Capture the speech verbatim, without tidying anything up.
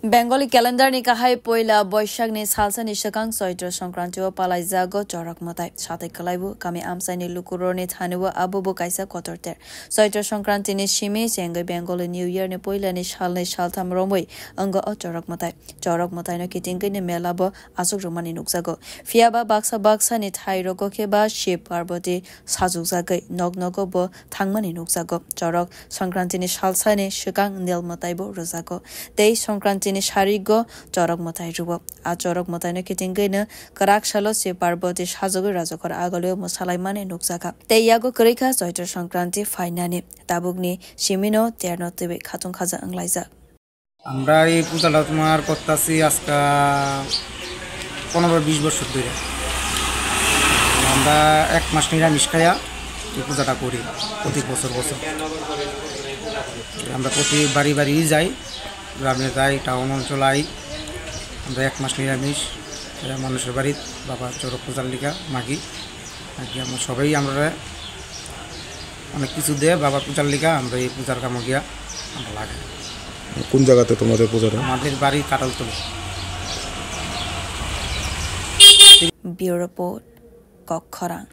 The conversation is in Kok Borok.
Bengali calendar ni kahai poila Boishak ni salsa ni swkang Chaitra Sankranti o palaijago Chorok Mwtai. Satai kwlaibu kami amchai ni lukurok ni thani o abo bo kaisa kotor ter. Chaitra Sankranti ni simi chengwi Bengali New Year ni poila ni sal ni saltham romwi wngo o Chorok Mwtai. Chorok Mwtai no kitingwi ni mela bo aswk rwmani nukjago. Phiya ba baksa baksa ni thai rogo khe ba Shiv Parvati sajwkjagwi nok nogo bo thangmani nukjago. Chorok Sankranti ni salsa ni swkang nel mwtai bo rwjago. Tei Sankranti ni sarigo Chorok Mwtai rwo. A Chorok Mwtai no kitingwi no kwrak salo Shiv Parvati sajwgwi Rajakhor Agalo mwsalaimani nukjakha. Tei yago kwrwi kha Chaitra Sankranti phainani. Tabukni simi no terno twiwi khatung khaja wnglaijak. আমরা এই পূজাটা তোমার করতেছি আজকে পনেরো বিশ বছর ধরে। আমরা এক মাস নিরামিষ খাইয়া এই পূজাটা করি প্রতি বছর বছর। আমরা প্রতি বাড়ি বাড়ি যাই, গ্রামে যাই, টাউন অঞ্চল আই। আমরা এক মাস নিরামিষ খাইয়া মানুষের বাড়িত বাবা চড়ক পূজার লিগা মাগি। আর কি আমরা সবাই আমরা অনেক কিছু দেয় বাবার পূজার লিগা, আমরা এই পূজার কামো গিয়া আমরা লাগাই। কোন জায়গাতে তোমাদের পূজাটা? আমাদের বাড়ি কাটালতলি। Bureau Report, Kokkhorang.